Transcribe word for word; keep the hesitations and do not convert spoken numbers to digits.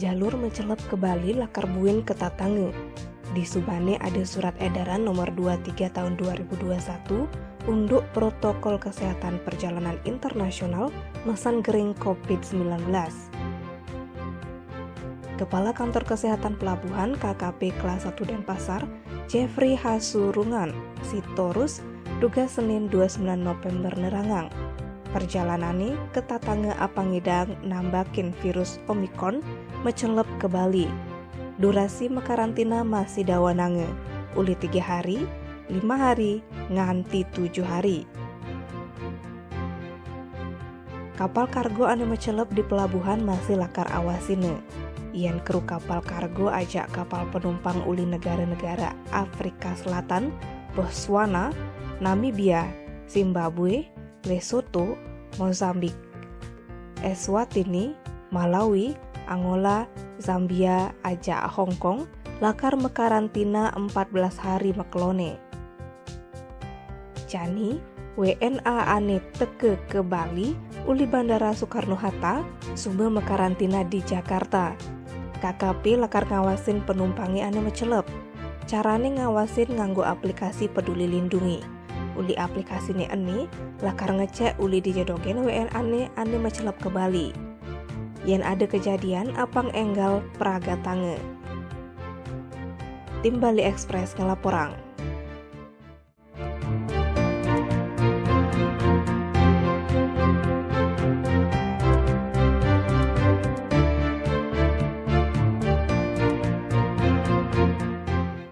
Jalur mecelep ke Bali lakar buin ketatange. Disubane ada Surat Edaran Nomor dua tiga Tahun dua ribu dua satu, Unduk Protokol Kesehatan Perjalanan Internasional masan gering covid sembilan belas. Kepala Kantor Kesehatan Pelabuhan, K K P, Kelas satu Denpasar, Jeffrey Hasurungan Sitorus, dugas Senin dua sembilan November nerangang, perjalanane ketatange apang ngidang nambakin virus Omicron mecelep ke Bali. Durasi mekarantina masih dawanange, uli tiga hari, lima hari, nganti tujuh hari. Kapal kargo ane mecelep di pelabuhan masih lakar awasine. Yen kru kapal kargo ajak kapal penumpang uli negara-negara Afrika Selatan, Botswana, Namibia, Zimbabwe, Lesotho, Mozambik, Eswatini, Malawi, Angola, Zambia, ajak Hong Kong, lakar mekarantina empat belas hari mekelone. Jani, W N A ane teke ke Bali uli Bandara Soekarno-Hatta, suba mekarantina di Jakarta. K K P lakar ngawasin penumpange ane mecelep. Carane ngawasin nganggo aplikasi Peduli Lindungi. Uli aplikasine ene, lakar ngecek uli dijedogen W N A ane, ane mecelep ke Bali. Yen ada kejadian, apang enggal pragatange. Tim Bali Express ngelaporang.